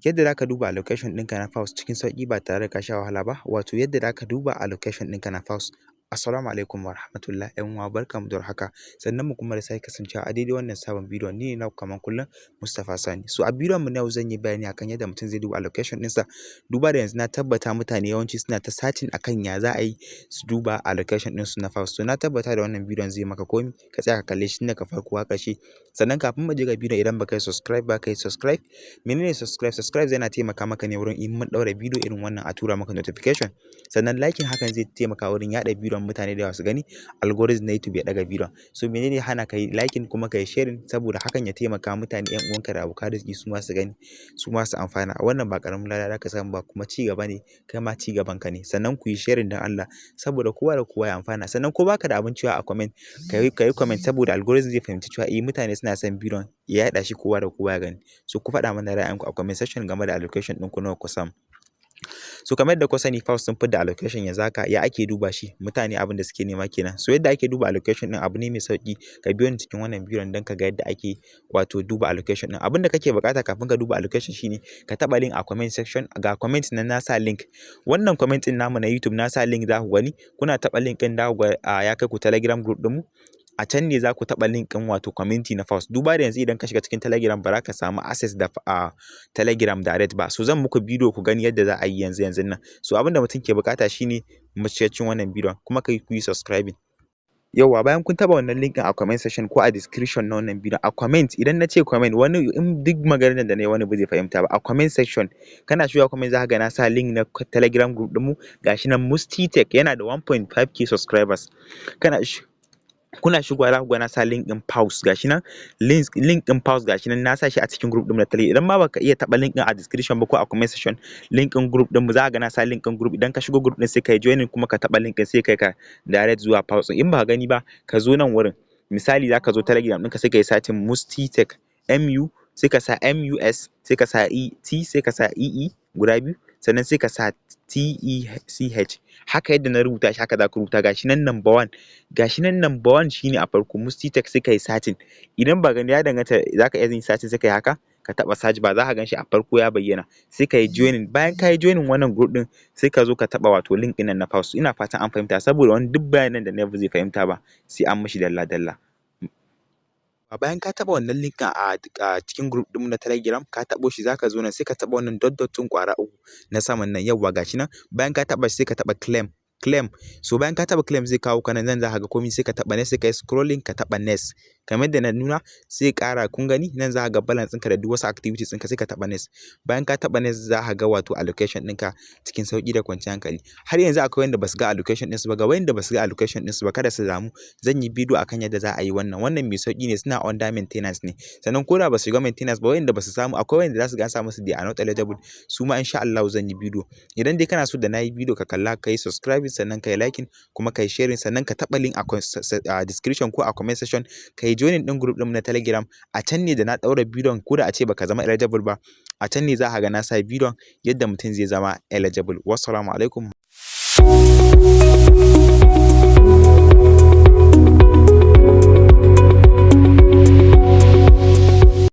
Yadda za ka duba allocation ɗinka na Paws cikin sauƙi ba tare da ka sha wahala ba, wato yadda za ka duba allocation ɗinka na Paws. Assalamu alaikum wa rahmatullah, ‘yan uwa, barkanmu da warhaka, sannunmu kuma da sake kasancewa a daidai wannan sabon bidiyon. Ni ne naku kamar kullum, Mustapha Sani. So a bidiyon mu na yau zan yi bayani akan yadda mutum zai duba allocation ɗinsa, duba da yanzu na tabbata mutane yawanci suna ta searching akan ya za a yi su duba allocation ɗinsu na Paws. So na tabbata da wannan bidiyon zai maka komi, ka tsaya ka kalle shi tun daga farko har ƙarshe. Sannan kafin mu je ga bidiyon, idan baka yi subscribe ba, ka yi subscribe. Menene subscribe? Subscribe yana taimaka maka ne wurin in mun ɗaura bidiyo irin wannan a tura maka notification. Sannan liking hakan zai taimaka wurin yaɗa bidiyon, mutane da yawa su gani, algorithm na YouTube ya ɗaga bidiyon. So menene hana ka yi liking kuma ka yi sharing? Saboda hakan ya taimaka mutane, ‘yan uwanka da abokan arziki, su ma su gani, su ma su amfana. Wannan ba ƙaramin lada za ka samu ba, kuma ci gaba ne, kai ma ci gaban ka ne. Sannan ku yi sharing don Allah, saboda kowa da kowa ya amfana. Sannan ko baka da abin cewa a comment, ka yi comment, saboda algorithm zai fahimci cewa eh, mutane suna son bidiyon, ya yaɗa shi kowa da kowa ya gani. So ku faɗa mana ra'ayinku a comment section game da allocation ɗinku, nawa ku samu. So kamar yadda kuka sani, Paws sun fidda allocation yanzu haka. Ya ake duba shi? Mutane abin da suke nema kenan. So yadda ake duba allocation ɗin abu ne mai sauƙi. Ka biyo ni cikin wannan bidiyon don ka ga yadda ake wato duba allocation ɗin. Abin da kake buƙata kafin ka duba allocation shine ka taɓa link a comment section. Ga comment nan na sa link. Wannan comment ɗin namu na YouTube na sa link, za ku gani. Kuna taɓa link ɗin, za ku ga ya kai ku Telegram group ɗinmu. A can ne za ku taɓa link ɗin, wato community na Paws. Duba da yanzu idan ka shiga cikin Telegram, ba za ka samu access da Telegram direct ba. So zan muku bidiyo ku gani yadda za a yi yanzu yanzun nan. So abin da mutum ke buƙata shine mu shiga cikin wannan bidiyon, kuma ka yi ku yi subscribing. Yauwa, bayan kun taɓa wannan link ɗin a comment section ko a description na wannan bidiyon, a comment, idan na ce comment, wani in duk maganar da na yi wani ba zai fahimta ba. A comment section, kana shigowa comment, za ka ga na sa link na Telegram group ɗinmu. Gashi nan, Musti Tech, yana da 1.5K subscribers. Kuna shigowa za ku ga na sa link ɗin Paws, gashi nan, link ɗin Paws, gashi nan na sa shi a cikin group ɗin na Telegram. Idan ma baka iya taɓa link ɗin a description ba ko a comment section, link ɗin group ɗin mu, za ka ga na sa link ɗin group. Idan ka shigo group ɗin, sai ka yi joining, kuma ka taɓa link ɗin, sai kai ka direct zuwa Paws ɗin. In baka gani ba, ka zo nan wurin. Misali, za ka zo Telegram ɗinka, sai ka yi searching Musti Tech, MU, sai ka sa MUS, sai ka sa E T, sai ka sa EE guda biyu, sannan sai ka sa TECH. Haka yadda na rubuta shi, haka za ka rubuta. Gashi nan number one, gashi nan number one, shine a farko, Musti Tech. Sai ka yi searching. Idan ba gani, ya danganta, za ka iya yin searching, sai ka yi haka, ka taɓa search bar, za ka gan shi a farko ya bayyana, sai ka yi joining. Bayan ka yi joining wannan group ɗin, sai ka zo ka taɓa wato link ɗin nan na Paws. Ina fatan an fahimta, saboda wani duk bayanan da na yi ba zai fahimta ba sai an mishi dalla dalla. Bayan ka taɓa wannan link ɗin a cikin group ɗinmu na Telegram, ka taɓo shi, za ka zo nan, sai ka taɓa wannan dot dot ɗin ƙwara uku na saman nan. Yawwa, gashi nan. Bayan ka taɓa shi, sai ka taɓa claim, claim. So bayan ka taɓa claim, zai kawo ka nan. Nan za ka ga komai, sai ka taɓa next, sai ka yi scrolling, ka taɓa next kamar yadda na nuna, sai ƙara. Kun gani nan, za ka ga balance ɗinka da duk wasu activities ɗinka, sai ka taɓa next. Bayan ka taɓa next, za ka ga wato allocation ɗinka cikin sauƙi da kwanciyar hankali. Har yanzu akwai wanda ba su ga allocation ɗinsu ba. Ga wanda ba su ga allocation ɗinsu ba, kada su damu, zan yi bidiyo akan yadda za a yi wannan. Wannan mai sauƙi ne, suna under maintenance ne. Sannan ko da ba su shiga maintenance ba, wanda ba su samu, akwai wanda za su ga an sa musu they are not eligible, su ma insha Allahu zan yi bidiyo. Idan dai kana so da na yi bidiyo ka kalla, ka yi subscribing, sannan ka yi liking, kuma ka yi sharing, sannan ka taɓa link a description ko a comment section, ka yi joining ɗin group ɗinmu na Telegram. A can ne da na ɗaura bidiyon, ko da a ce baka zama eligible ba, a can ne za ka ga na sa bidiyon yadda mutum zai zama eligible. Wassalamu alaikum.